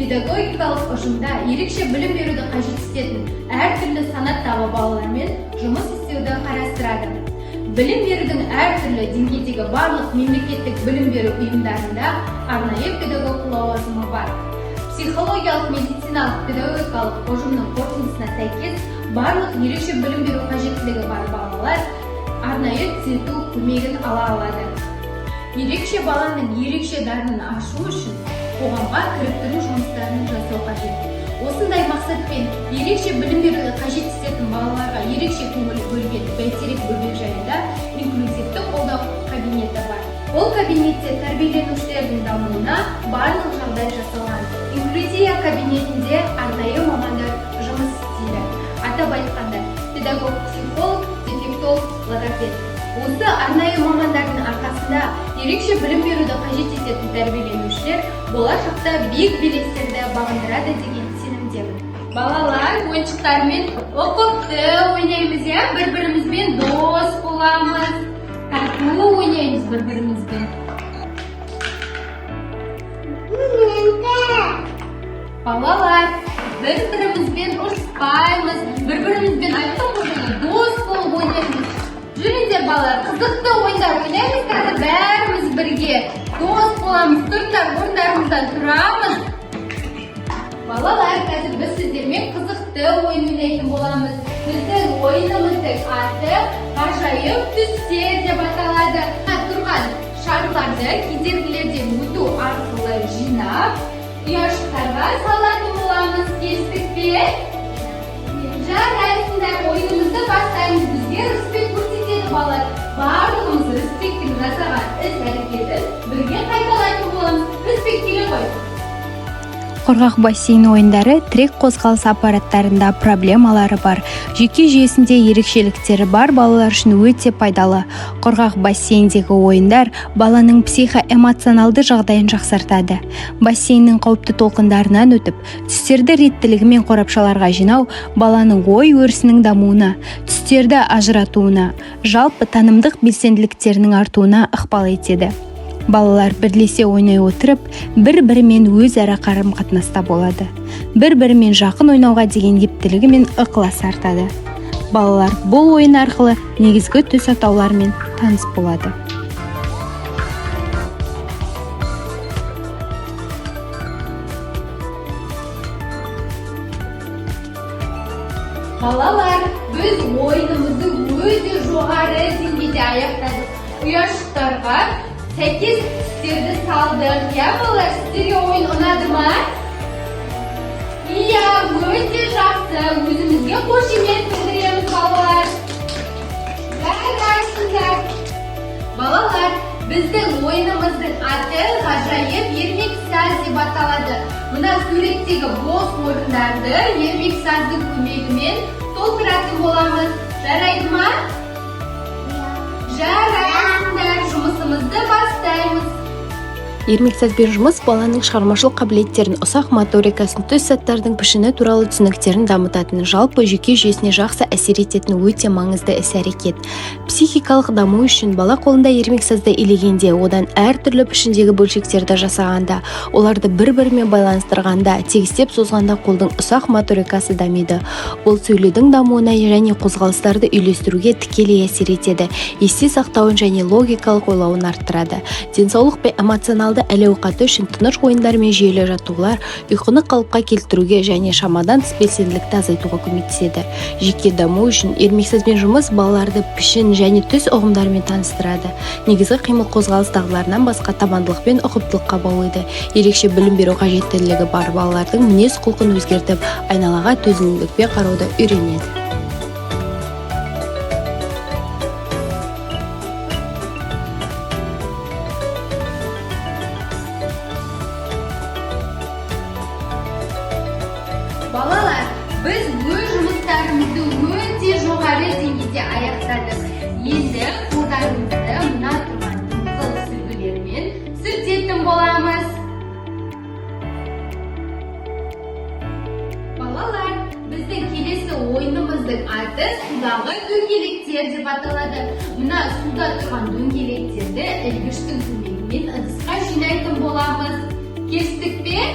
Педагогикалық ұжымда ерекше білім беруді қажет ететін әртүрлі санаттағы балалармен жұмыс істеуді қарастырады. Білім берудің әртүрлі деңгейдегі барлық мемлекеттік білім беру ұйымдарында арнайы педагог лауазымы бар. Психологиялық, медициналық, педагогикалық ұжымның қорытындысына сәйкес барлық ерекше білім беру қажеттілігі бар балалар арнайы түзету көмегін ала алады. Ерекше баланың ерекше дарынын ашу үшін қоғамға кіріктіру жұмыстарын жасау қажет. Осындай мақсатпен ерекше білім беруді қажет ететін балаларға ерекше көңіл бөлген Бәйтерек бөбекжайында инклюзивті қолдау кабинеті бар. Ол кабинетте тәрбиеленушілердің дамуына барлық жағдай жасалған. Инклюзия кабинетінде арнайы мамандар жұмыс істейді. Атап айтқанда, педагог, психолог, дефектолог, логопед. Осы арнайы мамандардың арқасында ерекше білім беруді қажет ететін тәрбиеленушілер болашақта биік белестерді бағындырады деген сенімдемін. Балалар, ойыншықтармен ұқыпты ойнаймыз, иә, бір-бірімізбен дос боламыз, тату ойнаймыз бір-бірімізбен. Балалар, бір-бірімізбен ұрыспаймыз, бір-бірімізбен, айттым ғой жаңа, дос болып ойнаймыз. Жүріңдер, балалар, қызықты ойындар ойнаймыз қазір бәріміз бірге. Дос боламыз, тұрыңдар, орындарымыздан тұрамыз. Балалар, қазір біз сіздермен қызықты ойын ойнайтын боламыз. Біздің ойынымыздың аты «Ғажайып түстер» деп аталады. Мына тұрған шарларды кедергілерден өту арқылы жинап, ұяшықтарға салатын боламыз. Келістік пе? Жарайсыңдар, ойынымызды бастаймыз. Бізге Рысбек көрсетеді, балалар. Барлығымыз Рысбектің жасаған іс әрекетін бірге қайталайтын боламыз. Рысбек, келе ғой. Құрғақ бассейн ойындары тірек қозғалыс аппараттарында проблемалары бар, жүйке жүйесінде ерекшеліктері бар балалар үшін өте пайдалы. Құрғақ бассейндегі ойындар баланың психоэмоционалды жағдайын жақсартады. Бассейннің қауіпті толқындарынан өтіп, түстерді реттілігімен қорапшаларға жинау баланың ой өрісінің дамуына, түстерді ажыратуына, жалпы танымдық белсенділіктерінің артуына ықпал етеді. Балалар бірлесе ойнай отырып, бір-бірімен өзара қарым-қатынаста болады. Бір-бірімен жақын ойнауға деген ептілігі мен ықыласы артады. Балалар бұл ойын арқылы негізгі түс атауларымен таныс болады. Балалар, біз ойынымызды өте жоғары деңгейде аяқтадық. Ұяшықтарға сәйкес түстерді салдық. Иә, балалар, сіздерге ойын ұнады ма? Иә, өте жақсы. Өзімізге қошемет білдіреміз, балалар. Жарайсыңдар. Балалар, біздің ойынымыздың аты «Ғажайып ермек саз» деп аталады. Мына суреттегі бос орындарды ермек саздың көмегімен толтыратын боламыз. Жарайды ма? Жарайсыңдар, жұмысымызды бастаймыз. Ермексазбен жұмыс баланың шығармашылық қабілеттерін, ұсақ моторикасын, түс заттардың пішіні туралы түсініктерін дамытатын, жалпы жүйке жүйесіне жақсы әсер ететін өте маңызды іс-әрекет. Психикалық даму үшін бала қолында ермексазды илегенде, одан әртүрлі пішіндегі бөлшектерді жасағанда, оларды бір-бірімен байланыстырғанда, тегістеп созғанда қолдың ұсақ моторикасы дамиды. Бұл сөйлеудің дамуына және қозғалыстарды үйлестіруге тікелей әсер етеді, есте сақтауын және логикалық ойлауын арттырады. Денсаулық пен эмоционалды әл-ауқаты үшін тыныш ойындар мен жүйелі жаттығулар ұйқыны қалыпқа келтіруге және шамадан тыс белсенділікті азайтуға көмектеседі. Жеке даму үшін ермексазбен жұмыс балаларды пішін және түс ұғымдарымен таныстырады, негізгі қимыл қозғалыс дағдыларынан басқа табандылық пен ұқыптылыққа баулиды. Ерекше білім беру қажеттілігі бар балалардың мінез құлқын өзгертіп, айналаға төзімділікпен қарауды үйренеді. Балалар, біз өз жұмыстарымызды өте жоғары деңгейде аяқтадық. Енді қолдарымызды мына тұрған дымқыл сүлгілермен сүртетін боламыз. Балалар, біздің келесі ойынымыздың аты «Судағы дөңгелектер» деп аталады. Мына суда тұрған дөңгелектерді ілгіштің көмегімен ыдысқа жинайтын боламыз. Келістік пе?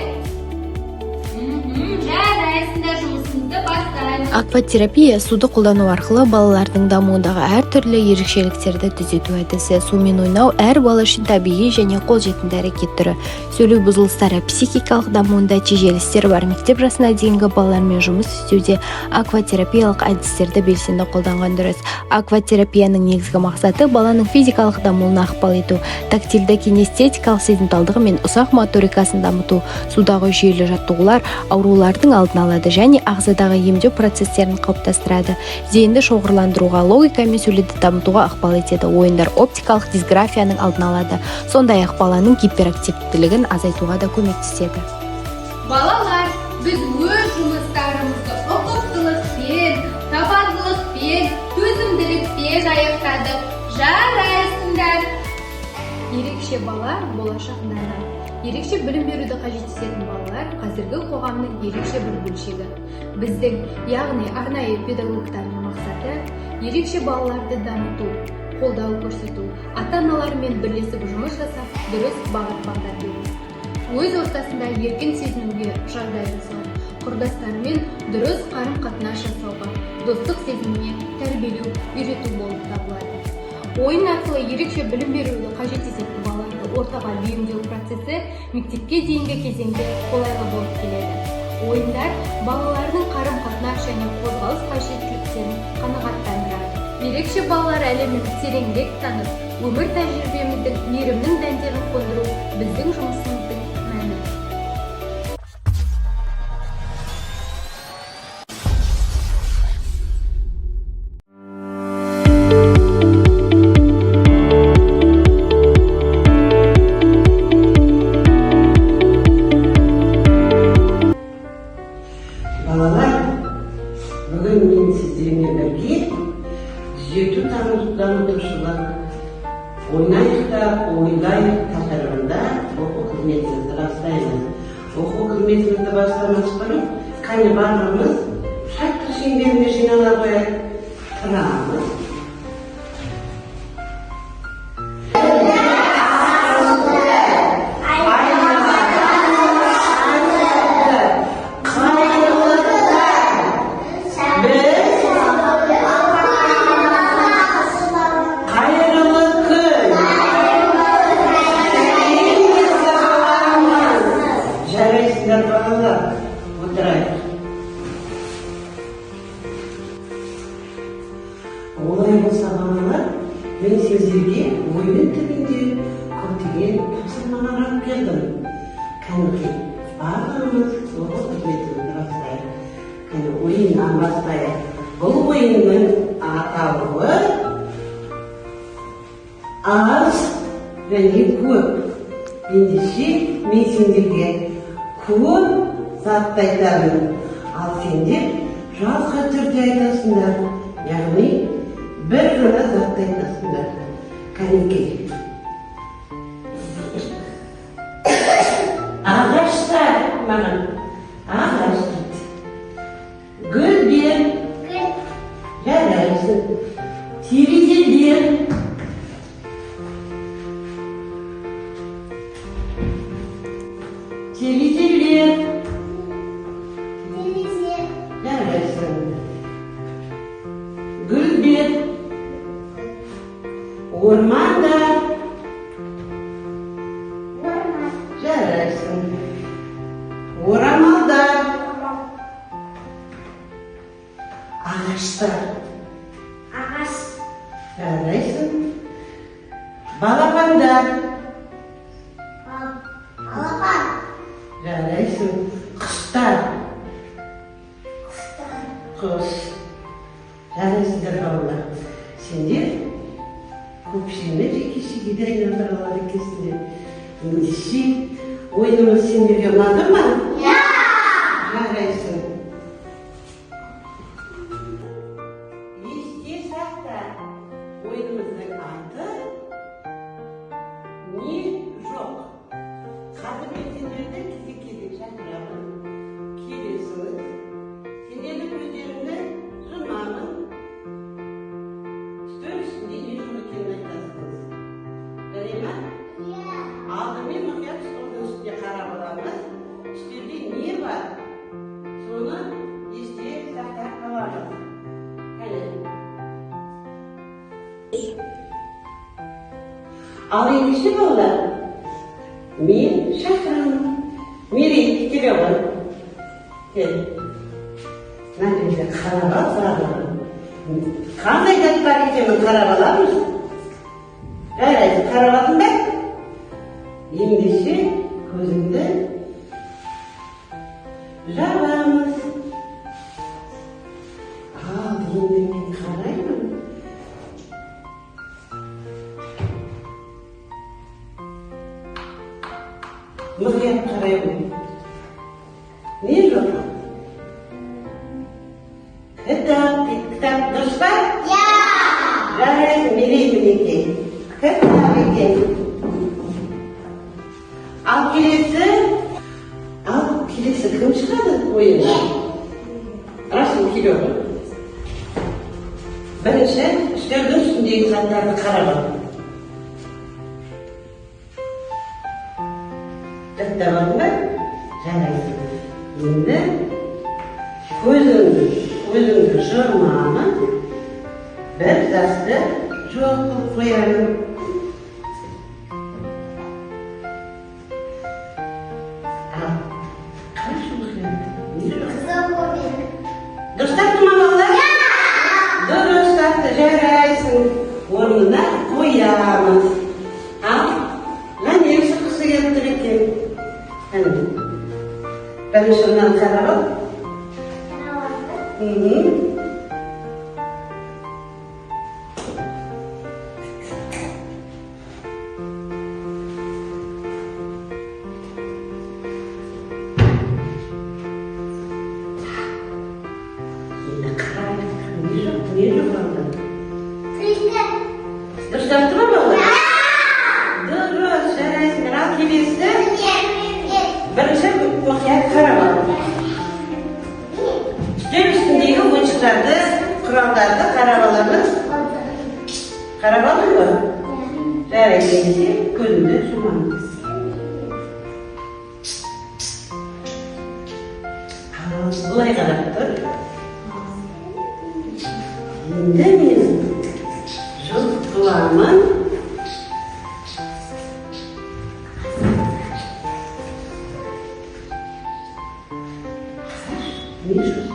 Жарайсыңдар, жұмысымызды бастаймыз. Акватерапия суды қолдану арқылы балалардың дамуындағы әртүрлі ерекшеліктерді түзету әдісі. Сумен ойнау әр бала үшін табиғи және қолжетімді әрекет түрі. Сөйлеу бұзылыстары, психикалық дамуында тежелістер бар мектеп жасына дейінгі балалармен жұмыс істеуде акватерапиялық әдістерді белсенді қолданған дұрыс. Акватерапияның негізгі мақсаты баланың физикалық дамуына ықпал ету, тактильді, кинестетикалық сезімталдығы мен ұсақ моторикасын дамыту. Судағы жүйелі жаттығулар аурулардың алдын алады және ағзадағы емдеу процестерін қалыптастырады, зейінді шоғырландыруға, логика мен сөйлеуді дамытуға ықпал етеді. Ойындар оптикалық дисграфияның алдын алады, сондай-ақ баланың гиперактивтілігін азайтуға да көмектеседі. Балалар, біз өз жұмыстарымызды ұқыптылықпен, табандылықпен, төзімділікпен аяқтадық. Жарайсыңдар! Ерекше бала – болашақ дана. Ерекше білім беруді қажет ететін балалар қазіргі қоғамның ерекше бір бөлшегі. Біздің, яғни арнайы педагогтардың мақсаты – ерекше балаларды дамыту, қолдау көрсету, ата-аналарымен бірлесіп жұмыс жасап, дұрыс бағыт бағдар беру, өз ортасында еркін сезінуге жағдай жасау, құрдастарымен дұрыс қарым-қатынас жасауға, достық сезіміне тәрбиелеу, үйрету болып табылады. Ойын арқылы ерекше білім беруді қажет ететін балаларды ортаға бейімдеу процесі мектепке дейінгі кезеңде қолайлы болып келеді. Ойындар балалардың қарым-қатынас және қозғалыс қажеттіліктерін қанағаттандырады. Ерекше балалар әлемін тереңірек танып, өмір тәжірибеміздің, мейірімнің дәндерін қондыру – біздің жұмысымыздың мәні. Балалар, бүгін мен сіздермен бірге түзету дамытушылық «Ойнайық та ойлайық» тақырыбында оқу қызметімізді бастаймыз. Оқу қызметімізді бастамас бұрын, кәне, барлығымыз шаттық шеңберіне жинала қояйық, тұрамыз. Қайырлы таң! Біз қайырлы күн! Сағаламыз. Жарайсыңдар, балалар, отырайық. Олай болса, балалар, мен сіздерге ойын түрінде көптеген тапсырмалар алып келдім. Кәнекей, барлығымыз оқу қызметімізді бастайық. Кәне, ойыннан бастайық. Бұл ойынның атауы «Аз және көп». Ендеше, мен сендерге көп затты айтамын, ал сендер жалқы түрде айтасыңдар, яғни бір ғана затты айтасыңдар. Кәнекей, ағаштар. Маған ағаш дейді. Гүлдер. Жарайсың. Терезелер. Терезелер. Жарайсың. Гүлдер. Ормандар. Жарайсың. Орамалдар. Ағаштар. Жарайсың. Балапандар. Жарайсың. Құстар. Құс. Жарайсыңдар, балалар. Сендер көпшені жекешеге де айналдыра алады екенсіңдер. Ендеше, ойынымыз сендерге ұнады ма? Жарайсың. Есте сақта. Ойынымыздың аты «Не жоқ». Қазір мен сендерді кезек кезек шақырамын. Келесіңіз. Сендердің көздеріңді жұмамын. Үстел үстінде не жоқ екенін айтасыңыз. Жарай ма? Алдымен мұқият столдың үстіне қарап аламыз. Үстелде не Ал ендеше, балалар, мен шақырамын. Мерей, келе ғой. Кел. Мына жерде қарап ал барлығын. Қандай зат бар екенін қарап аламыз. Жарайды, қарап алдың ба? Ендеше көзіңді жабамыз. Ал енді мен қараймын. Мұқият қараймын. Не жоқ? Кітап дейді. Кітап дұрыс па? Иә. Жарайды, Мерей, мінекей. Кітап екен. Ал келесі кім шығады ойынға? Расул, келе ғой. Бірінші үстелдің үстіндегі заттарды қарап ал. Жаттап алдың ба? Жарайды. Енді көзіңді жұмамын. Бір затты жоқ қылып қоямын. Ал, қарашы мұқият. Не жоқ? Қызыл кубик. Дұрыс тапты ма, балалар? Дұрыс тапты, жарайсың. Орнына қоямыз. Ал, Жанел шыққысы келіп тұр екен. Әне. Бірінші мынаны қарап ал. Мхм. Енді қарайық. Не жоқ, не жоқ алда? Түлкі. Дұрыс тапты ма, балалар? Дұрыс, жарайсыңдар. Ал келесі. Бірінші мұқият қарап ал. Үстел үстіндегі ойыншықтарды, құралдарды қарап аламыз. Қарап алдың ба? Жарайды, ендеше көзіңді жұмамыз. Ал, былай қарап тұр. Енді мен жоқ қыламын. Не жоқ?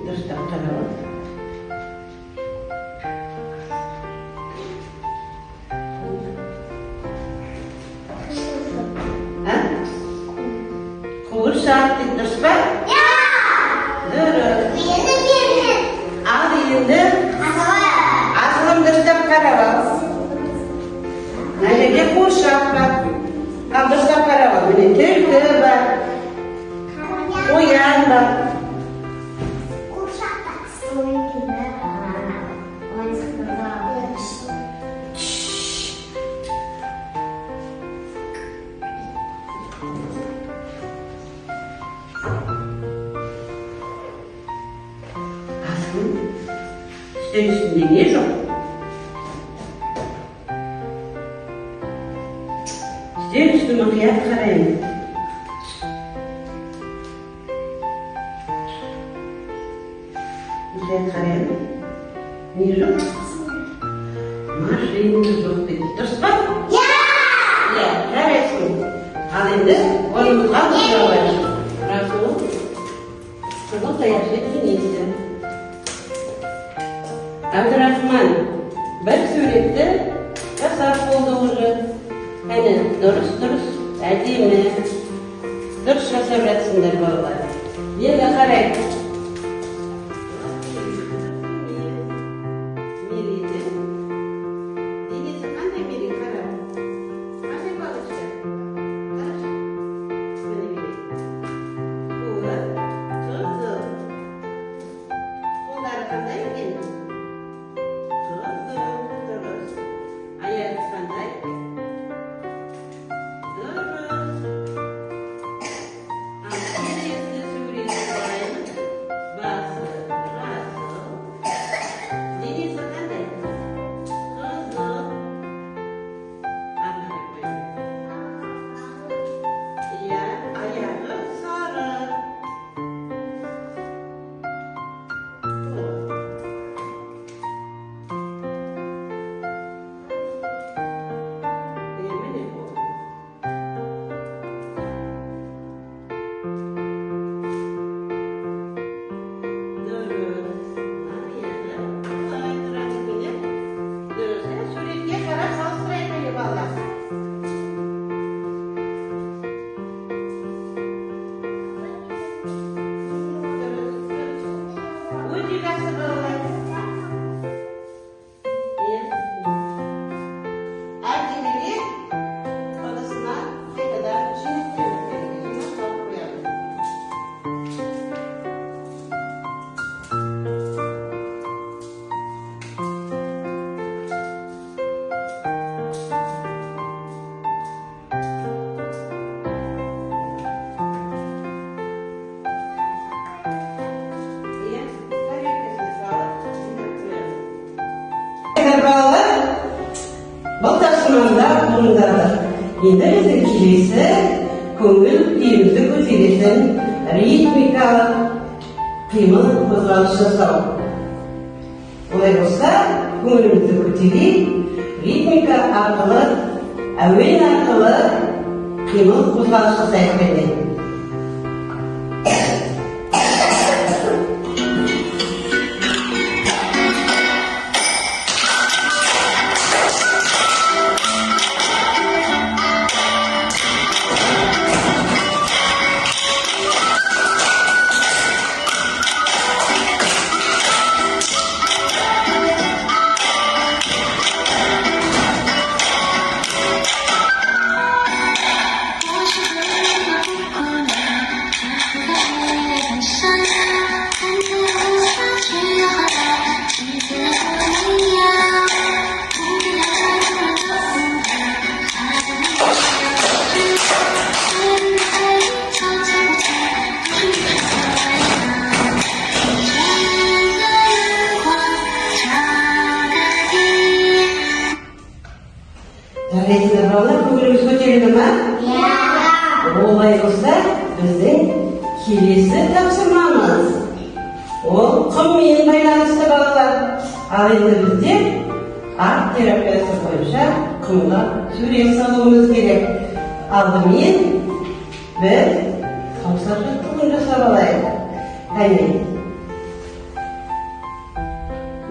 Дұрыстап қарап ал. А? Қуыршақ дейді, дұрыс па? Дұрыс. Ал енді Асылым, дұрыстап қарап ал. Мына жерде қуыршақ бар. Ал, дұрыстап қарап ал. Міне, түлкі бар, қоян бар. Асылым, үстел үстінде не жоқ? Үстел үстін мұқият қараймыз. Мұқият қараймыз. Не жоқ? Машина жоқ дейді. Дұрыс па? Иә, жарайсың. Ал енді орнымызға отыра алайық. Расул, қызыл таяқша денесі. Әбдірахман бір суретті жасап болды уже. Әне, дұрыс, дұрыс, әдемі. Дұрыс жасап жатсыңдар, балалар. Енді қарайық. Мерейдің денесі қандай, Мерей, қара. Қандай палочка? Қарашы. Міне, Мерей. Көк, қызыл. Қолдары қандай екен? Қызыл, дұрыс. Аяғы қандай? Дұрыс. Ал келесі суретті қараймыз. Орындадық. Енді біздің келесі көңіл күйімізді көтеретін ритмикалық қимыл, қозғалыс жасау. Олай болса, көңілімізді көтерейік, ритмика арқылы, әуен арқылы қимыл, қозғалыс жасайық, кәне. 我是个姑娘，在山，看着下去海，季节的模样，不知道在哪个还没有知， Жарайсыңдар, балалар, көңіліміз көтерілді ма? Олай болса, біздің келесі тапсырмамыз ол құммен байланысты, балалар. Ал енді бізде арт терапиясы бойынша құмға сурет салуымыз керек. Алдымен біз саусақ жаттығуын жасап алайық. Кәне,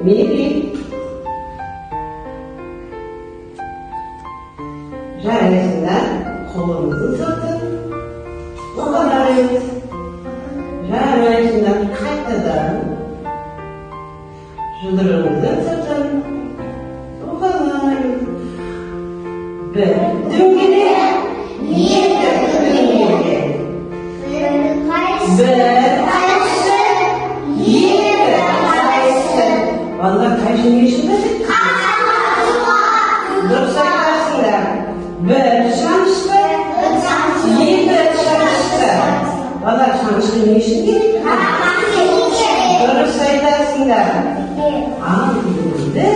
Мери, жарайсыңдар. Қолымыздың сыртын уқалаймыз. Жарайсыңдар. Қайтадан жұдырығымыздың сыртын уқалаймыз. Бір дөңгелек, екі дөңгелек, бір қайшы, екі қайшы. Балалар, қайшы не үшін қажет? Дұрыс айтасыңдар. Бір шанышқы, екі шанышқы. Балалар, шанышқы не үшін керек? Дұрыс айтасыңдар. Ал енді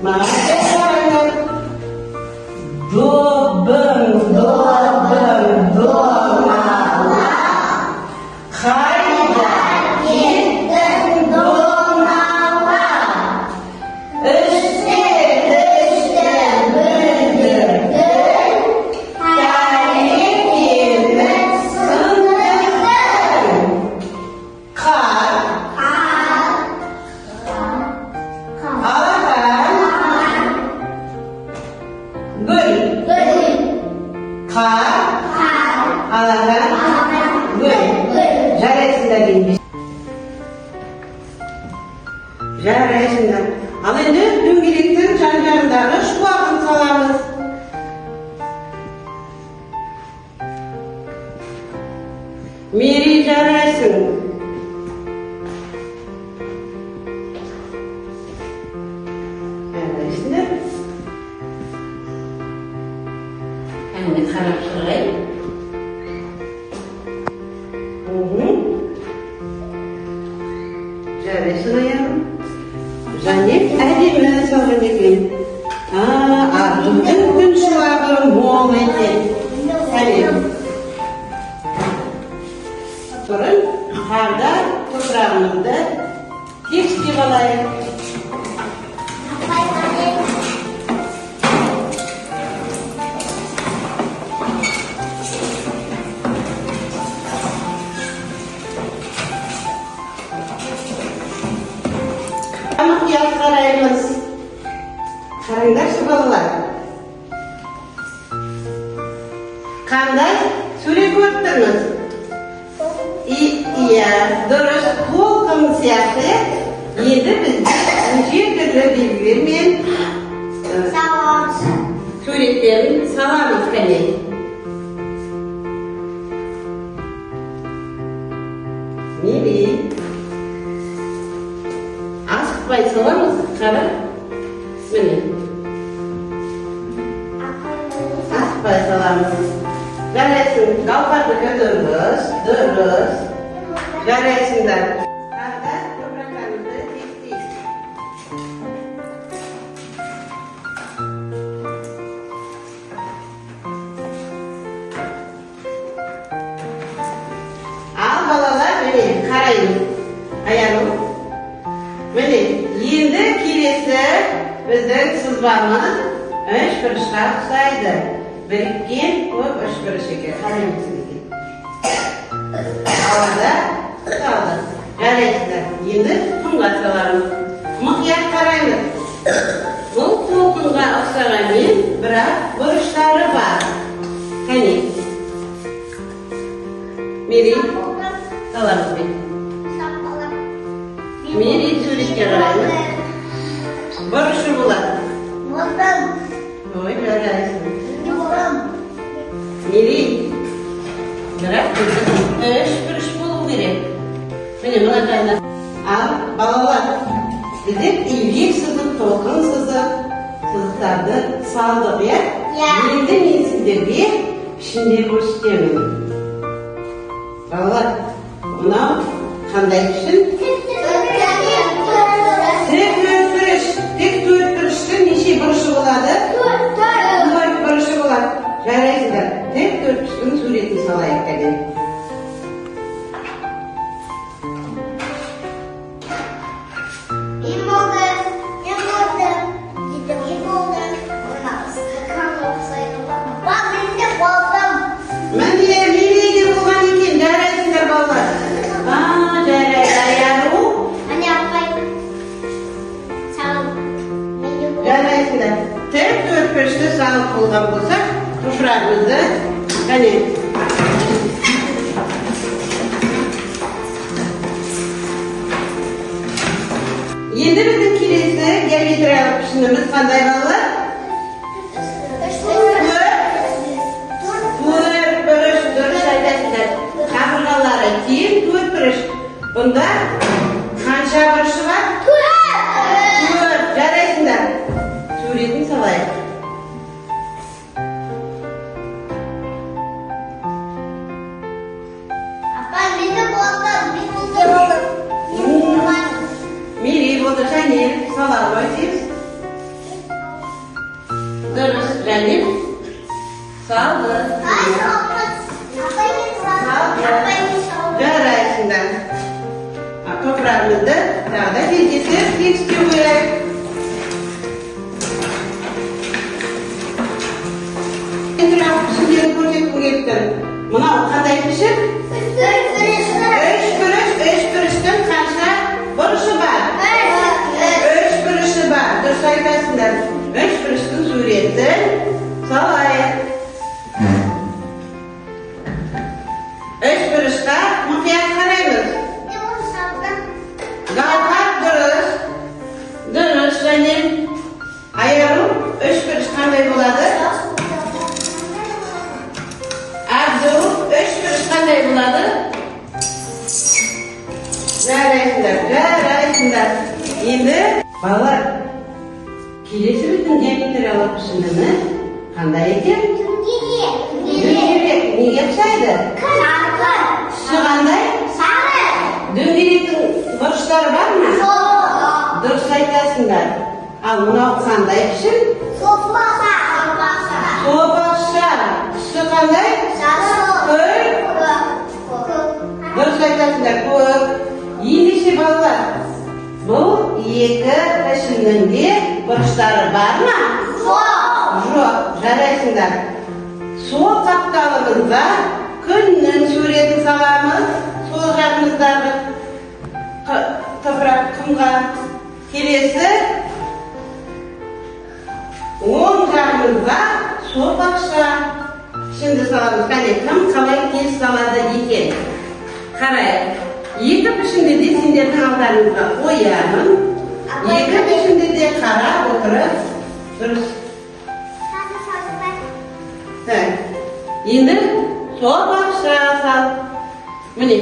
маған қараңдар. Добың, добың, домалақ, қайда кеттің, домалақ? Үште үшті бүлдірдің, тәрекені сындырдың. Қар, алақан, гүл. Қар, алақан, гүл. Жарайсыңдар енді. Жарайсыңдар. Ал енді дөңгелектің жан жағындағы шуағын саламыз. Мери, жарайсың. Жарайсыңдар. Әне, қарап шығайын. Жарайсың, аяғым. Және әдемі салған екен. Артудың күн шуағы мол екен. Сәлем. Бұрын қарда топырағымызды тегістеп алайық. Мұқият қараймыз. Қараңдаршы, балалар. Қандай сурет көріп тұрмыз? Иә, дұрыс, толқын сияқты. Иә? Енді біз неше түрлі белгілермен суреттерін саламыз, кәне. Мери. Асықпай саламыз, қара. Міне. Асықпай саламыз. Жарайсың, Гаухардікі дұрыс, дұрыс. Жарайсыңдар. Тағы да топырақтарымызды тегістейік. Сызбамыз үш бұрышқа ұқсайды. Біріккен көп үш бұрыш екен. Қараймыз екен. Ауада салды. Жарайсыздар. Енді құмға саламыз. Мұқият қараймыз. Бұл толқынға ұқсағанмен, бірақ бұрыштары бар. Кәне. Мерей, саламыз бе? Мерей, суретке қараймыз. Бұрышы болады. Болдым. Ой, жарайсың. Болдым. Мерей, бірақ біздің үш бұрыш болу керек. Міне, мына жағына. Ал, балалар, біздер илек сызып, толқын сызып, сызықтарды салдық, иә? Иә. Енді мен сіздерге пішіндер көрсетемін. Балалар, мынау қандай пішін? Тік төртбұрыш. Тік төртбұрыштың неше бұрышы болады? Төрт бұрышы болады. Жарайсыздар. Тік төртбұрыштың суретін салайық, кәне. Мен болды. Мен болды. Мен болды. Мына стакан ұқсайды. Ба, мен де болдым. Міне, Мерей де болған екен. Жарайсыңдар, балалар. А, жарайды. Аяру. Міне, апай. Саған. Мен де болдым. Жарайсыңдар. Тік төртбұрышты салып болған болсақ, топырағымызды, кәне. Енді біздің келесі геометриялық пішініміз қандай, балалар? Төрт бұрыш, дұрыс айтасыздар. Қабырғалары тең төрт бұрыш. Бұнда қанша бұрышы бар? Төрт. Жарайсыңдар. Суретін салайық. Апа, мен де болдым. Мен болдым. Мен болдым. Мерей болды, Жанел, сала ғой тез. Дұрыс, Жанел. Салды. Ай, апай, мен салдым. Апай, мен салдым. Жарайсыңдар. А, топырағымызды тағы да тездетіп тегістеу қояйық. Геометриялық пішіндерін көрсеткім келіп тұр. Мынау қандай пішін? Үш бұрыш, үш бұрыштың қанша бұрышы бар? Үш бұрышы бар. Дұрыс айтасыңдар. Үш бұрыштың суретін салайық. Үш бұрышқа мұқият қараймыз. Гаухар, дұрыс. Дұрыс, Жанел. Аяру, үш бұрыш қандай болады? Абду, үш бұрыш қандай болады? Жарайсыңдар, жарайсыңдар. Енді, балалар, келесі біздің геометриялық пішініміз қандай екен? Дөңгелек неге ұқсайды? Түсі қандай? Дөңгелектің бұрыштары бар ма? Дұрыс айтасыңдар. Ал мынау қандай пішін? Сопақша. Түсі қандай? Көк. Дұрыс айтасыңдар, көк. Ендеше, балалар, бұл екі пішіннің де бұрыштары бар ма? Жоқ, жарайсыңдар. Сол қапталымызға күннің суретін саламыз, сол жағымыздағы топырақ құмға. Келесі оң жағымызға сопақша пішінді саламыз. Кәне, кім қалай тез салады екен? Қарайық. Екі пішінді де сендердің алдарыңызға қоямын. Екі пішінді де қарап отырып, дұрыс. Так. Енді сопақша сал. Міне.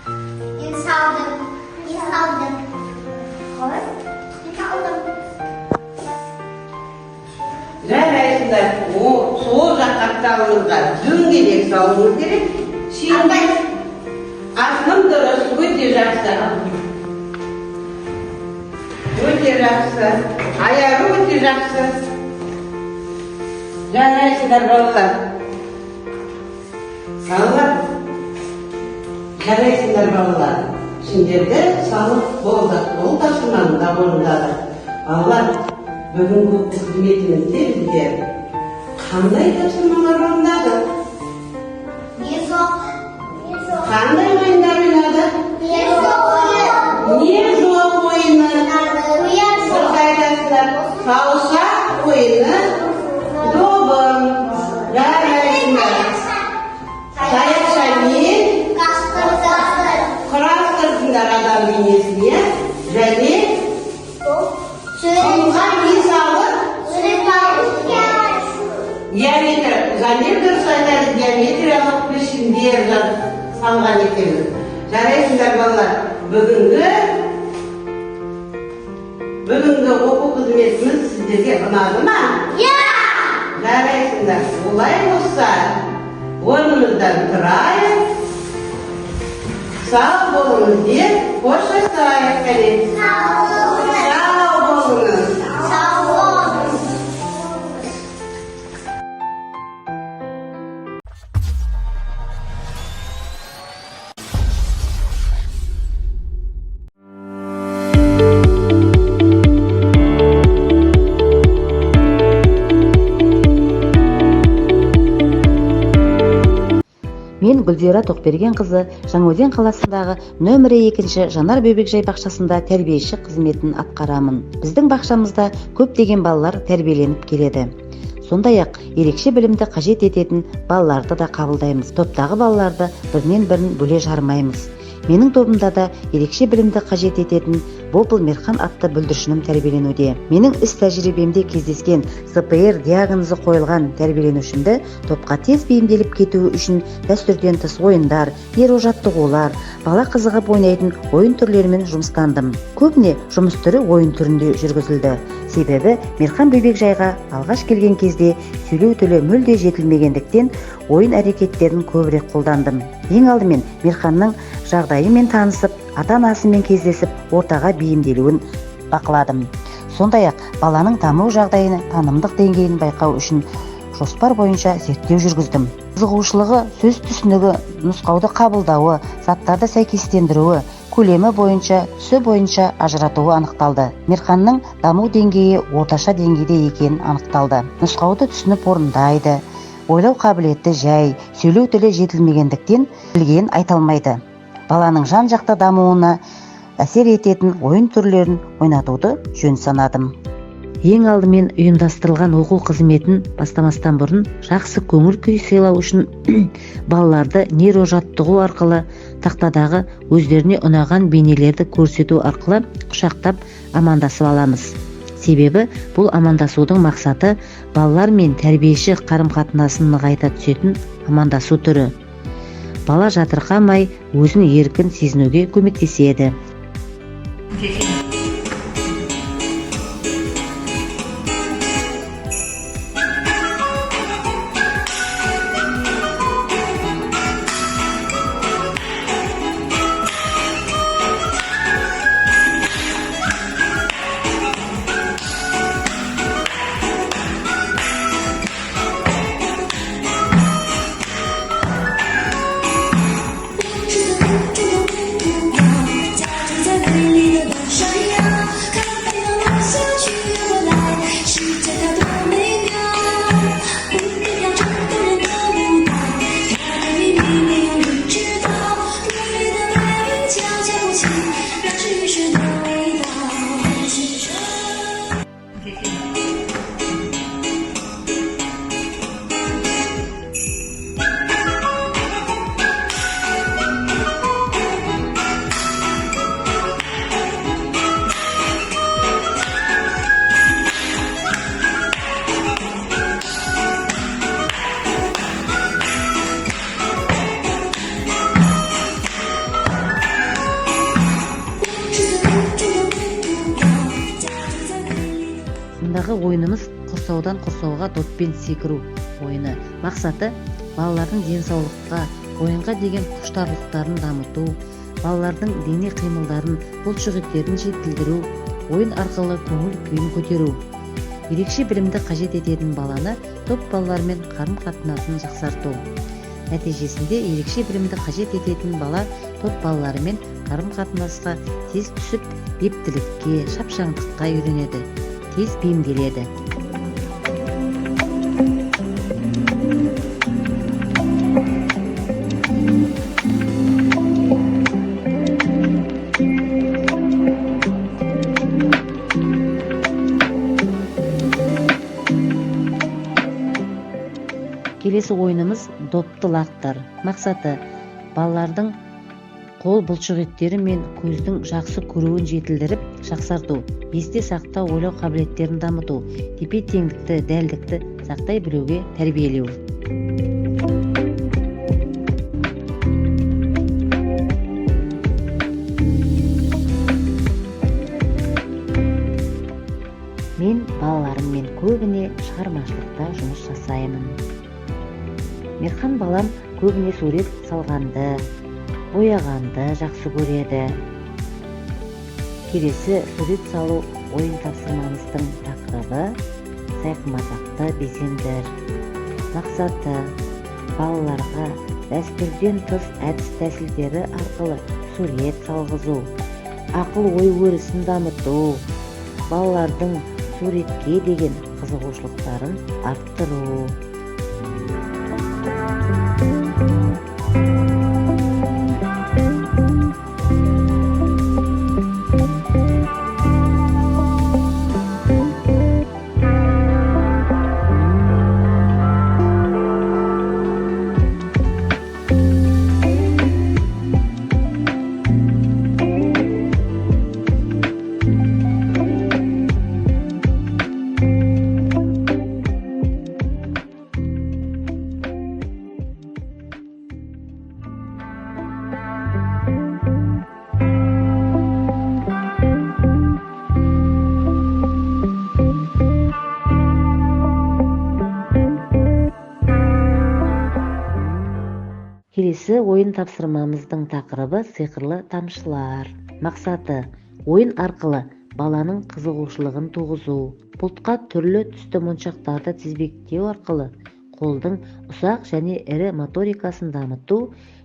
Мен салдым. Мен салдым. Қалай? Мен салдым. Жарайсыңдар. О, сол жақ қапталымызға дөңгелек салуымыз керек. Шеңбер. Асылым, дұрыс, өте жақсы. Өте жақсы. Аяру, өте жақсы. Жарайсыңдар, балалар. Балалар. Жарайсыңдар, балалар. Пішіндерді салып болдық. Бұл тапсырманы да орындадық. Балалар, бүгінгі оқу қызметімізде біздер қандай тапсырмалар орындадық? Не жоқ. Не жоқ. Қандай ойындар ойнадық? Не жоқ ойын. Не жоқ ойыны? Оян Дұрыс айтасыздар. Саусақ ойыны, добы. Жарайсыңдар. Таяқшамен құрастырдыңдар адам бейнесін, иә? Және құмға не салып? Геометрия. Замир дұрыс айтады, геометриялық пішіндер салған екенбіз. Жарайсыңдар, балалар. Бүгінгі оқу қызметіміз сіздерге ұнады ма? Жарайсыңдар. Олай болса, орнымыздан тұрайық. Сау болыңыз деп қоштасайық, кәне. Сау болыңыз. Сау болыңыз. Мен, Гүлзира Тоқбергенқызы, Жаңаөзен қаласындағы нөмірі 2 Жанар бөбекжай бақшасында тәрбиеші қызметін атқарамын. Біздің бақшамызда көптеген балалар тәрбиеленіп келеді. Сондай ақ ерекше білімді қажет ететін балаларды да қабылдаймыз. Топтағы балаларды бірінен бірін бөле жармаймыз. Менің тобымда да ерекше білімді қажет ететін Бопыл Мерхан атты бүлдіршінім тәрбиеленуде. Менің іс тәжірибемде кездескен ЗПР диагнозы қойылған тәрбиеленушімді топқа тез бейімделіп кетуі үшін дәстүрден тыс ойындар, нейрожаттығулар, бала қызығып ойнайтын ойын түрлерімен жұмыстандым. Көбіне жұмыс түрі ойын түрінде жүргізілді. Себебі Мерхан бөбекжайға алғаш келген кезде сөйлеу тілі мүлде жетілмегендіктен, ойын әрекеттерін көбірек қолдандым. Ең алдымен Мерханның жағдайымен танысып, ата анасымен кездесіп, ортаға бейімделуін бақыладым. Сондай ақ баланың даму жағдайын, танымдық деңгейін байқау үшін жоспар бойынша зерттеу жүргіздім. Қызығушылығы, сөз түсінігі, нұсқауды қабылдауы, заттарды сәйкестендіруі, көлемі бойынша, түсі бойынша ажыратуы анықталды. Мерханның даму деңгейі орташа деңгейде екенін анықталды. Нұсқауды түсініп орындайды, ойлау қабілеті жай, сөйлеу тілі жетілмегендіктен, білгенін айта алмайды. Баланың жан жақты дамуына әсер ететін ойын түрлерін ойнатуды жөн санадым. Ең алдымен ұйымдастырылған оқу қызметін бастамастан бұрын жақсы көңіл күй сыйлау үшін балаларды нейрожаттығу арқылы тақтадағы өздеріне ұнаған бейнелерді көрсету арқылы құшақтап амандасып аламыз. Себебі бұл амандасудың мақсаты балалар мен тәрбиеші қарым қатынасын нығайта түсетін амандасу түрі. Бала жатырқамай, өзін еркін сезінуге көмектеседі. 是在空中的孤岛，家住在美丽的半山腰，咖啡要落下去又回来，世界它多美妙。蝴蝶跳成动人的舞蹈，它的秘密没有人知道。美丽的白云悄悄舞起，那是雨水的味道。清晨。是在空中的孤岛，家住在美丽的。 Мұндағы ойынымыз құрсаудан құрсауға доппен секіру ойыны. Мақсаты: балалардың денсаулыққа, ойынға деген құштарлықтарын дамыту, балалардың дене қимылдарын, бұлшықеттерін жетілдіру, ойын арқылы көңіл күйін көтеру, ерекше білімді қажет ететін баланы топ балаларымен қарым қатынасын жақсарту. Нәтижесінде ерекше білімді қажет ететін бала Топ балаларымен қарым-қатынасқа тез түсіп, ептілікке, шапшаңдыққа үйренеді, тез бейімделеді. Келесі ойынымыз допты лақтыр. Мақсаты: балалардың қол бұлшықеттері мен көздің жақсы көруін жетілдіріп, жақсарту, есте сақтау, ойлау қабілеттерін дамыту, тепе-теңдікті, дәлдікті сақтай білуге тәрбиелеу. Мен балаларыммен көбіне шығармашылықта жұмыс жасаймын. Мирхан балам көбіне сурет салғанды, бояғанды жақсы көреді. Келесі сурет салу ойын тапсырмамыздың тақырыбы сайқымазақты безендір. Мақсаты: балаларға дәстүрден тыс әдіс-тәсілдері арқылы сурет салғызу, ақыл-ой өрісін дамыту, балалардың суретке деген қызығушылықтарын арттыру. Келесі ойын тапсырмамыздың тақырыбы сиқырлы тамшылар. Мақсаты: ойын арқылы баланың қызығушылығын туғызу, бұлтқа түрлі түсті моншақтарды тізбектеу арқылы қолдың ұсақ және ірі моторикасын дамыту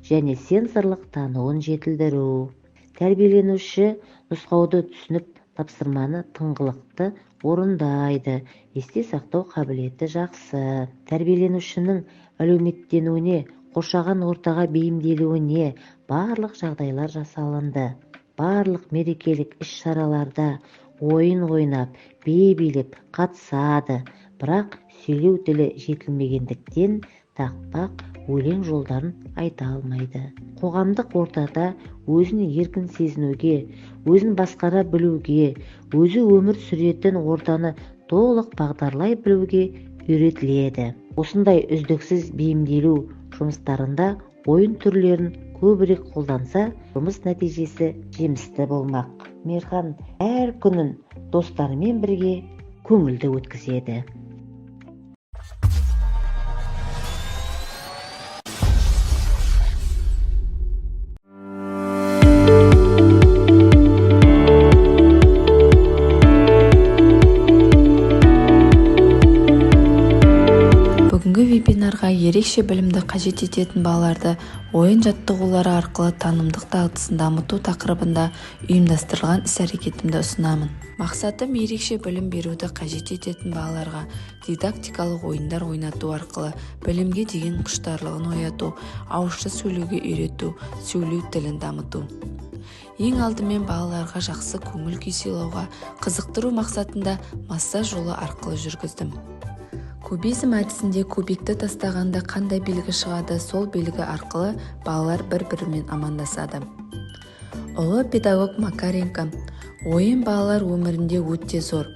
және сенсорлық тануын жетілдіру. Тәрбиеленуші нұсқауды түсініп, тапсырманы тыңғылықты орындайды, есте сақтау қабілеті жақсы. Тәрбиеленушінің әлеуметтенуіне, қоршаған ортаға бейімделуіне барлық жағдайлар жасалынды. Барлық мерекелік іс-шараларда ойын ойнап, би билеп қатысады, бірақ сөйлеу тілі жетілмегендіктен тақпақ, өлең жолдарын айта алмайды. Қоғамдық ортада өзін еркін сезінуге, өзін басқара білуге, өзі өмір сүретін ортаны толық бағдарлай білуге үйретіледі. Осындай үздіксіз бейімделу жұмыстарында ойын түрлерін көбірек қолданса, жұмыс нәтижесі жемісті болмақ. Мирхан әр күнін достарымен бірге көңілді өткізеді. Бүгінгі вебинарға ерекше білімді қажет ететін балаларды ойын жаттығулары арқылы танымдық дағдысын дамыту тақырыбында ұйымдастырылған іс-әрекетімді ұсынамын. Мақсатым ерекше білім беруді қажет ететін балаларға дидактикалық ойындар ойнату арқылы білімге деген құштарлығын ояту, ауызша сөйлеуге үйрету, сөйлеу тілін дамыту. Ең алдымен балаларға жақсы көңіл күй сыйлауға, қызықтыру мақсатында массаж жолы арқылы жүргіздім. Кубизм әдісінде кубикті тастағанда қандай белгі шығады, сол белгі арқылы балалар бір-бірімен амандасады. Ұлы педагог Макаренко: ойын балалар өмірінде өте зор,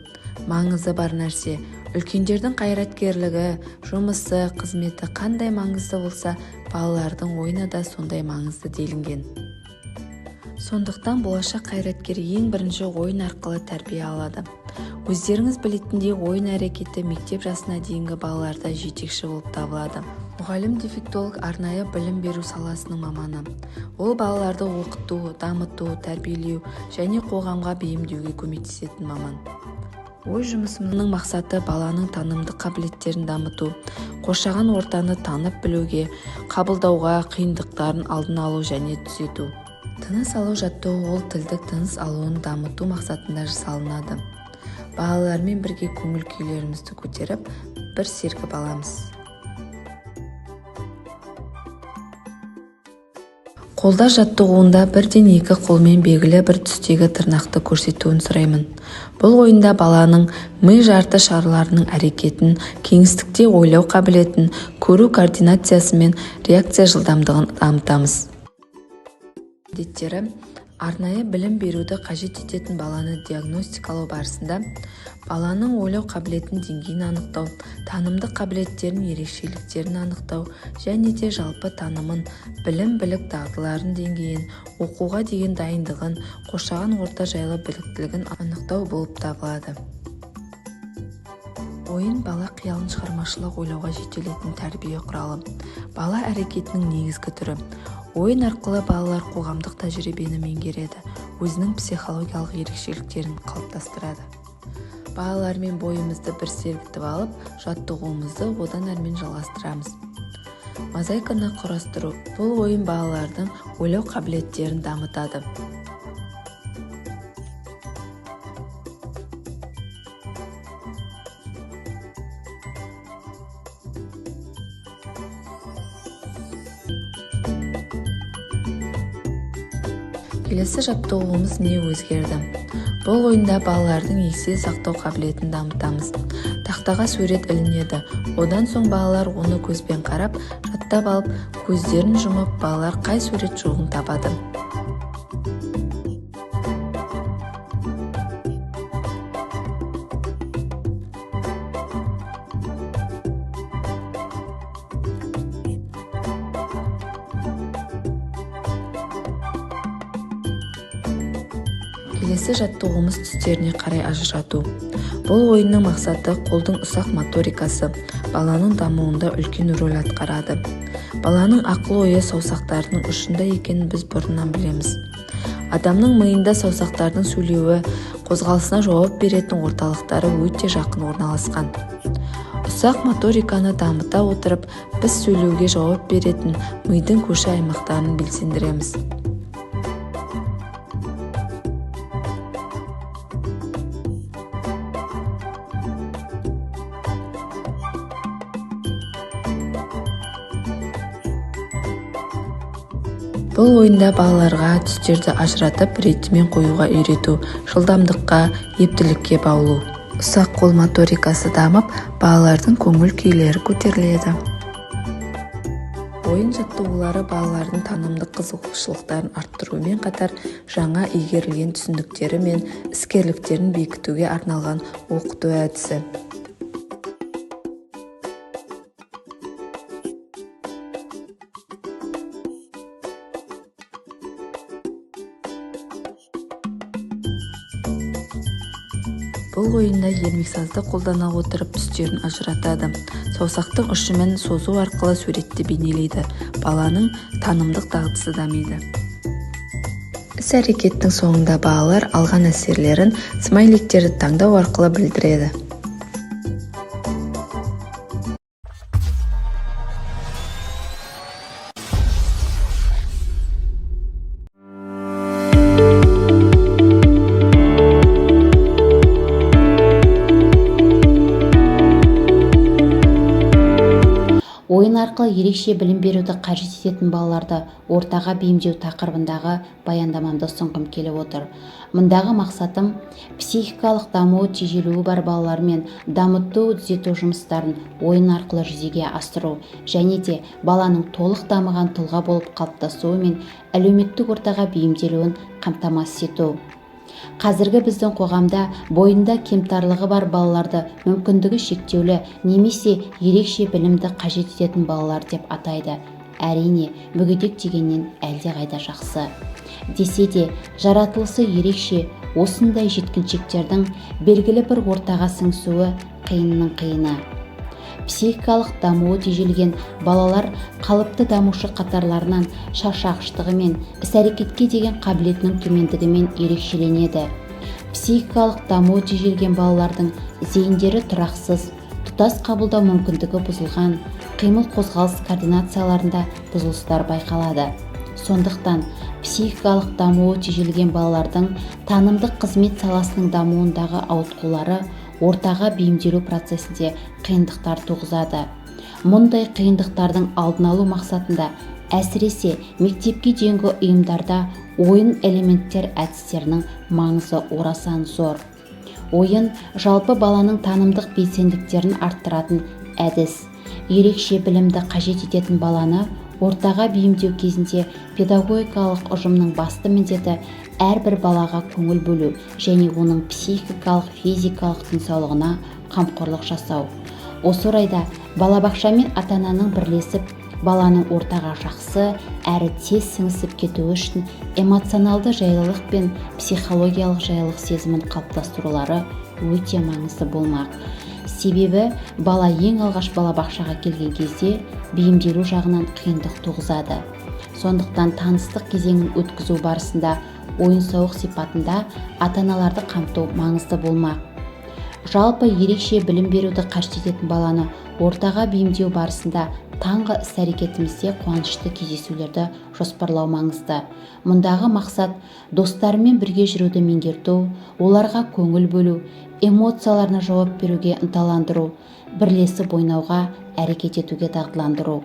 маңызы бар нәрсе. Үлкендердің қайраткерлігі, жұмысы, қызметі қандай маңызды болса, балалардың ойыны да сондай маңызды делінген. Сондықтан болашақ қайраткер ең бірінші ойын арқылы тәрбие алады. Өздеріңіз білетіндей, ойын әрекеті мектеп жасына дейінгі балаларда жетекші болып табылады. Мұғалім-дефектолог арнайы білім беру саласының маманы. Ол балаларды оқыту, дамыту, тәрбиелеу және қоғамға бейімдеуге көмектесетін маман. Өз жұмысымның мақсаты баланың танымдық қабілеттерін дамыту, қоршаған ортаны танып білуге, қабылдауға, қиындықтарын алдын алу және түзету. Тыныс алу жаттығуы ол тілдік тыныс алуын дамыту мақсатында жасалынады. Балалармен бірге көңіл күйлерімізді көтеріп, бір сергіп аламыз. Қолдар жаттығуында бірден екі қолмен белгілі бір түстегі тырнақты көрсетуін сұраймын. Бұл ойында баланың ми жарты шарларының әрекетін, кеңістікте ойлау қабілетін, көру координациясы мен реакция жылдамдығын дамытамыз. Міндеттері: арнайы білім беруді қажет ететін баланы диагностикалау барысында баланың ойлау қабілетінің деңгейін анықтау, танымдық қабілеттерінің ерекшеліктерін анықтау және де жалпы танымын, білім-білік дағдыларының деңгейін, оқуға деген дайындығын, қоршаған орта жайлы біліктілігін анықтау болып табылады. Ойын бала қиялын шығармашылық ойлауға жетелейтін тәрбие құралы. Бала әрекетінің негізгі түрі. Ойын арқылы балалар қоғамдық тәжірибені меңгереді, өзінің психологиялық ерекшеліктерін қалыптастырады. Балалармен бойымызды бір сергітіп алып, жаттығуымызды одан әрмен жалғастырамыз. Мозаиканы құрастыру. Бұл ойын балалардың ойлау қабілеттерін дамытады. Келесі жаттығуымыз не өзгерді? Бұл ойында балалардың есте сақтау қабілетін дамытамыз. Тақтаға сурет ілінеді. Одан соң балалар оны көзбен қарап, жаттап алып, көздерін жұмып, балалар қай сурет жоғын табады. Келесі жаттығуымыз түстеріне қарай ажырату. Бұл ойынның мақсаты қолдың ұсақ моторикасы баланың дамуында үлкен рөл атқарады. Баланың ақыл-ойы саусақтарының ұшында екенін біз бұрыннан білеміз. Адамның миында саусақтардың сөйлеуі, қозғалысына жауап беретін орталықтары өте жақын орналасқан. Ұсақ моториканы дамыта отырып, біз сөйлеуге жауап беретін мидың көрші аймақтарын белсендіреміз. Бұл ойында балаларға түстерді ажыратып, ретімен қоюға үйрету, жылдамдыққа, ептілікке баулу. Ұсақ қол моторикасы дамып, балалардың көңіл күйлері көтеріледі. Ойын жаттығулары балалардың танымдық қызығушылықтарын арттырумен қатар жаңа игерілген түсініктері мен іскерліктерін бекітуге арналған оқыту әдісі. Бұл ойында ермексазды қолдана отырып түстерін ажыратады. Саусақтың ұшымен созу арқылы суретті бейнелейді. Баланың танымдық дағдысы дамиды. Іс-әрекеттің соңында балалар алған әсерлерін смайликтерді таңдау арқылы білдіреді. Ойын арқылы ерекше білім беруді қажет ететін балаларды ортаға бейімдеу тақырыбындағы баяндамамды ұсынғым келіп отыр. Мұндағы мақсатым психикалық дамуы тежелуі бар балалармен дамыту түзету жұмыстарын ойын арқылы жүзеге асыру және де баланың толық дамыған тұлға болып қалыптасуы мен әлеуметтік ортаға бейімделуін қамтамасыз ету. Қазіргі біздің қоғамда бойында кемтарлығы бар балаларды мүмкіндігі шектеулі немесе ерекше білімді қажет ететін балалар деп атайды. Әрине, мүгедек дегеннен әлдеқайда жақсы. Десе де, жаратылысы ерекше осындай жеткіншектердің белгілі бір ортаға сіңісуі қиынның қиыны. Психикалық дамуы тежелген балалар қалыпты дамушы қатарларынан шаршағыштығымен, іс-әрекетке деген қабілетінің төмендігімен ерекшеленеді. Психикалық дамуы тежелген балалардың зейіндері тұрақсыз, тұтас қабылдау мүмкіндігі бұзылған, қимыл қозғалыс координацияларында бұзылыстар байқалады. Сондықтан психикалық дамуы тежелген балалардың танымдық қызмет саласының дамуындағы ауытқулары ортаға бейімделу процесінде қиындықтар туғызады. Мұндай қиындықтардың алдын алу мақсатында әсіресе мектепке дейінгі ұйымдарда ойын элементтер әдістерінің маңызы орасан зор. Ойын жалпы баланың танымдық белсенділіктерін арттыратын әдіс. Ерекше білімді қажет ететін баланы ортаға бейімдеу кезінде педагогикалық ұжымның басты міндеті әрбір балаға көңіл бөлу және оның психикалық, физикалық денсаулығына қамқорлық жасау. Осы орайда балабақша мен ата-ананың бірлесіп баланың ортаға жақсы әрі тез сіңісіп кетуі үшін эмоционалды жайлылық пен психологиялық жайлылық сезімін қалыптастырулары өте маңызды болмақ. Себебі бала ең алғаш балабақшаға келген кезде бейімделу жағынан қиындық туғызады. Сондықтан таныстық кезеңін өткізу барысында ойын-сауық сипатында ата-аналарды қамту маңызды болмақ. Жалпы ерекше білім беруді қажет ететін баланы ортаға бейімдеу барысында таңғы іс-әрекетімізде қуанышты кездесулерді жоспарлау маңызды. Мұндағы мақсат достарымен бірге жүруді меңгерту, оларға көңіл бөлу, эмоцияларына жауап беруге ынталандыру, бірлесіп ойнауға, әрекет етуге дағдыландыру.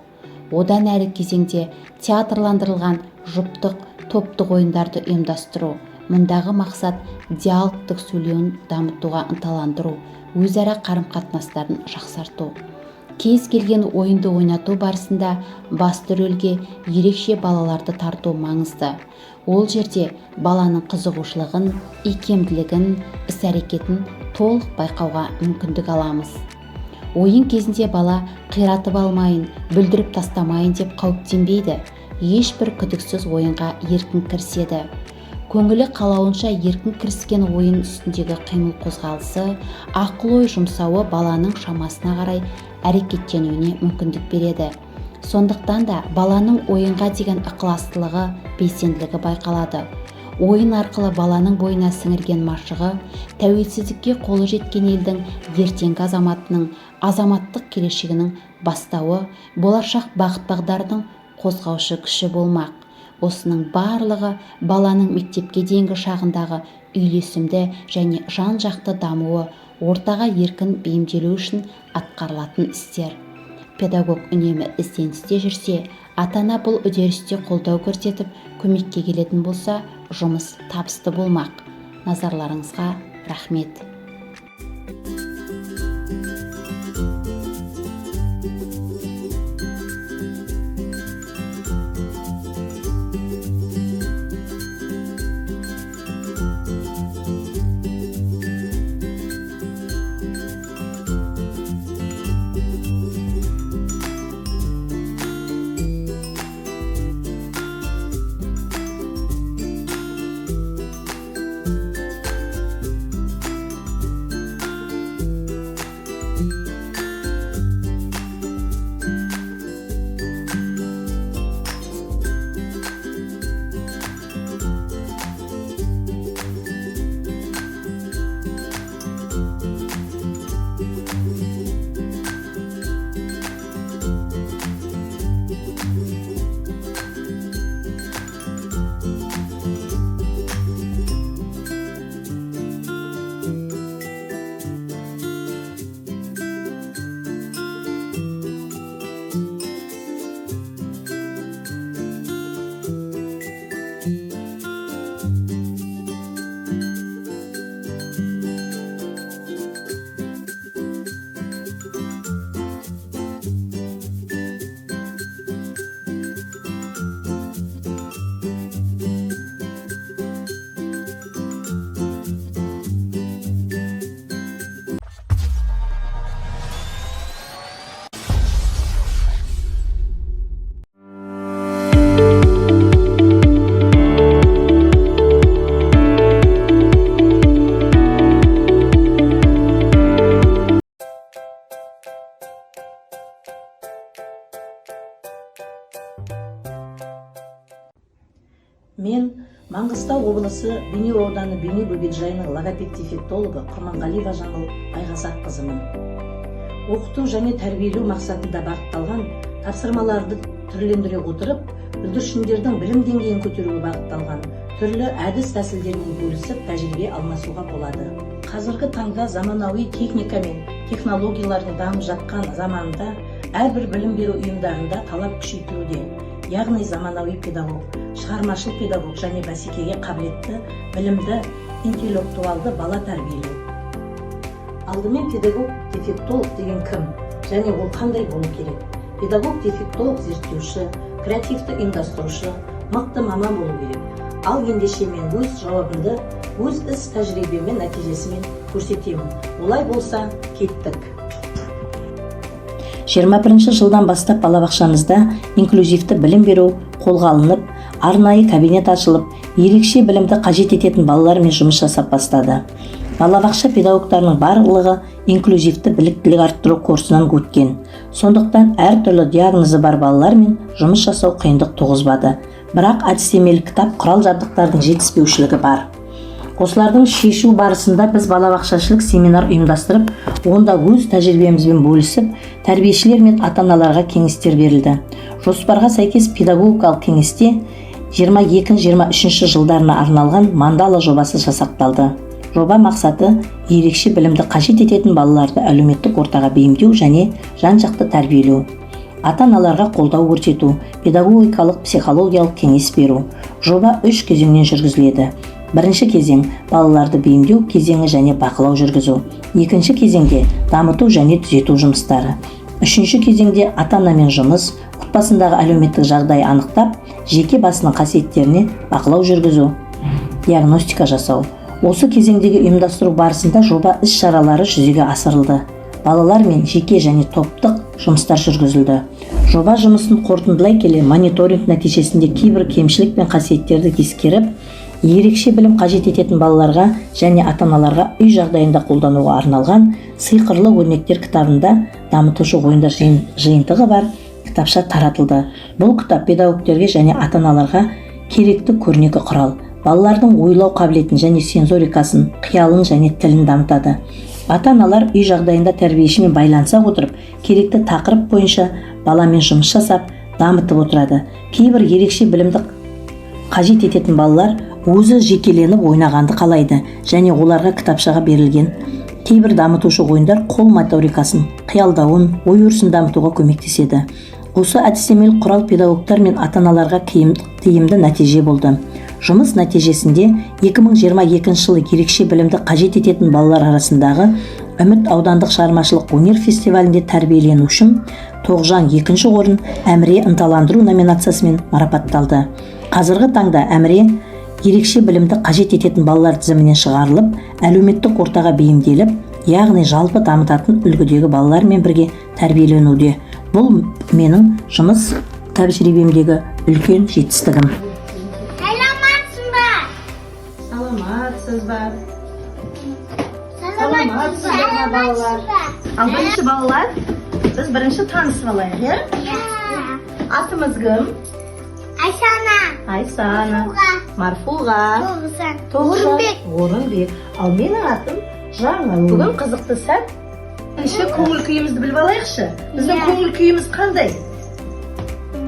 Одан әрі кезеңде театрландырылған жұптық, топтық ойындарды ұйымдастыру. Мұндағы мақсат диалогтық сөйлеуін дамытуға ынталандыру, өзара қарым-қатынастарын жақсарту. Кез келген ойынды ойнату барысында басты рөлге ерекше балаларды тарту маңызды. Ол жерде баланың қызығушылығын, икемділігін, іс-әрекетін толық байқауға мүмкіндік аламыз. Ойын кезінде бала қиратып алмайын, бүлдіріп тастамайын деп қауіптенбейді. Ешбір күдіксіз ойынға еркін кіріседі. Көңілі қалауынша еркін кіріскен ойын үстіндегі қимыл қозғалысы, ақыл ой жұмсауы баланың шамасына қарай әрекеттенуіне мүмкіндік береді. Сондықтан да баланың ойынға деген ықыластылығы, белсенділігі байқалады. Ойын арқылы баланың бойына сіңірген машығы, тәуелсіздікке қолы жеткен елдің ертеңгі азаматының, азаматтық келешегінің бастауы, болашақ бағыт-бағдарының қозғаушы күші болмақ. Осының барлығы баланың мектепке дейінгі шағындағы үйлесімді және жан-жақты дамуы, ортаға еркін бейімделу үшін атқарылатын істер. Педагог үнемі ізденісте жүрсе, ата-ана бұл үдерісте қолдау көрсетіп, көмекке келетін болса, жұмыс табысты болмақ. Назарларыңызға рахмет. Мен Маңғыстау облысы Бейнеу ауданы Бейнеу бөбекжайының логопед-дефектологы Құрманғалиева Жаңыл Байғазаққызымын. Оқыту және тәрбиелеу мақсатында бағытталған тапсырмаларды түрлендіре отырып, бүлдіршіндердің білім деңгейін көтеруге бағытталған түрлі әдіс тәсілдермен бөлісіп, тәжірибе алмасуға болады. Қазіргі таңда заманауи техника мен технологиялардың дамып жатқан заманында әрбір білім беру ұйымдарында талап күшейтілуде, яғни заманауи педагог, шығармашыл педагог және бәсекеге қабілетті, білімді, интеллектуалды бала тәрбиелеу. Алдымен, педагог дефектолог деген кім және ол қандай болу керек? Педагог дефектолог зерттеуші, креативті ұйымдастырушы, мықты маман болу керек. Ал ендеше, мен өз жауабымды өз іс тәжірибемен, нәтижесімен көрсетемін. Олай болса, кеттік. 21 жылдан бастап балабақшамызда инклюзивті білім беру қолға алынып, арнайы кабинет ашылып, ерекше білімді қажет ететін балалармен жұмыс жасап бастады. Балабақша педагогтарының барлығы инклюзивті біліктілік арттыру курсынан өткен. Сондықтан әртүрлі диагнозы бар балалармен жұмыс жасау қиындық туғызбады. Бірақ әдістемелік кітап, құрал жабдықтардың жетіспеушілігі бар. Осылардың шешу барысында біз балабақшашылық семинар ұйымдастырып, онда өз тәжірибемізбен бөлісіп, тәрбиешілер мен ата аналарға кеңестер берілді. Жоспарға сәйкес, педагогикалық кеңесте 22-23 жылдарына арналған мандала жобасы жасақталды. Жоба мақсаты: ерекше білімді қажет ететін балаларды әлеуметтік ортаға бейімдеу және жан жақты тәрбиелеу, ата аналарға қолдау көрсету, педагогикалық, психологиялық кеңес беру. Жоба үш кезеңнен жүргізіледі. Бірінші кезең – балаларды бейімдеу кезеңі және бақылау жүргізу. Екінші кезеңде – дамыту және түзету жұмыстары. Үшінші кезеңде – ата анамен жұмыс, отбасындағы әлеуметтік жағдай анықтап, жеке басының қасиеттеріне бақылау жүргізу, диагностика жасау. Осы кезеңдегі ұйымдастыру барысында жоба іс шаралары жүзеге асырылды, балалармен жеке және топтық жұмыстар жүргізілді. Жоба жұмысын қорытындылай келе, мониторинг нәтижесінде кейбір кемшілік пен қасиеттерді ескеріп, ерекше білім қажет ететін балаларға және ата аналарға үй жағдайында қолдануға арналған «Сиқырлы өрнектер» кітабында дамытушы ойындар жиынтығы бар кітапша таратылды. Бұл кітап педагогтерге және ата аналарға керекті көрнекі құрал. Балалардың ойлау қабілетін және сенсорикасын, қиялын және тілін дамытады. Ата аналар үй жағдайында тәрбиешімен байланыса отырып, керекті тақырып бойынша баламен жұмыс жасап, дамытып отырады. Кейбір ерекше білімді қажет ететін балалар өзі жекеленіп ойнағанды қалайды және оларға кітапшаға берілген кейбір дамытушы ойындар қол моторикасын, қиялдауын, ой өрісін дамытуға көмектеседі. Осы әдістемелік құрал педагогтар мен ата аналарға тиімді нәтиже болды. Жұмыс нәтижесінде 2022 жылы ерекше білімді қажет ететін балалар арасындағы «Үміт» аудандық шығармашылық өнер фестивалінде тәрбиеленушім Тоғжан екінші орын, Әміре ынталандыру номинациясымен марапатталды. Қазіргі таңда Әміре ерекше білімді қажет ететін балалар тізімінен шығарылып, әлеуметтік ортаға бейімделіп, яғни жалпы дамытатын үлгідегі балалармен бірге тәрбиеленуде. Бұл менің жұмыс тәжірибемдегі үлкен жетістігім. Саламатсың ба? Саламатсыз ба? Саламатсыз Саламатсыздар ма, балалар? ба? Ал бірінші, балалар, біз бірінші танысып алайық, иә? Иә. Атымыз кім? Айсана. Айсана. Марфуға. Марфуға. Тоғжан. Тоғжан. Орынбек. Орынбек. Ал менің атым Жаңыл. Бүгін қызықты сәт. Бірінші көңіл күйімізді біліп алайықшы. Біздің Иә. көңіл күйіміз қандай?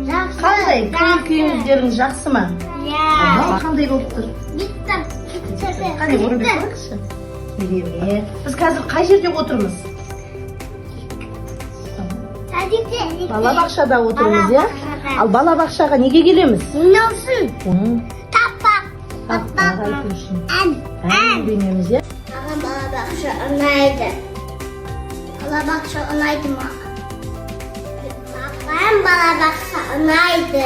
Жақсы. Қандай? Көңіл күйіміздеріңіз жақсы ма? Иә. Мынау қандай болып тұр? Бүйтті. Бүйтті. Қане, Орынбек, қойыңызшы. Керемет. Біз қазір қай жерде отырмыз? Садикте. Балабақшада отырмыз, иә? Балабақшада. Ал балабақшаға неге келеміз? Ойнау үшін. Таппақ. Таппақ айту үшін. Ән. Ән үйренеміз, иә? Маған балабақша ұнайды. Балабақша ұнайды маған. Маған балабақша ұнайды.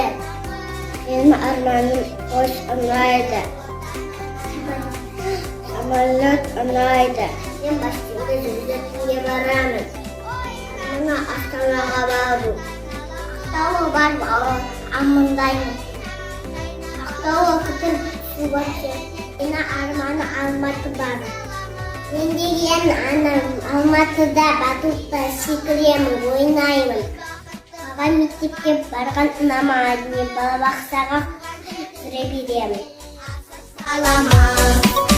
Менің арманым қос ұнайды. Самолет ұнайды. Мен бассейнге жүзетінге барамын. Мына Астанаға бару. Ақтауға барып амандаймын. Ақтауға кетіп суға түсемін. Менің арманым Алматы бару. Мен деген анам Алматыда батутта секіремін, ойнаймын. Маған мектепке барған ұнамайды, мен балабақшаға жүре беремін. Аламан.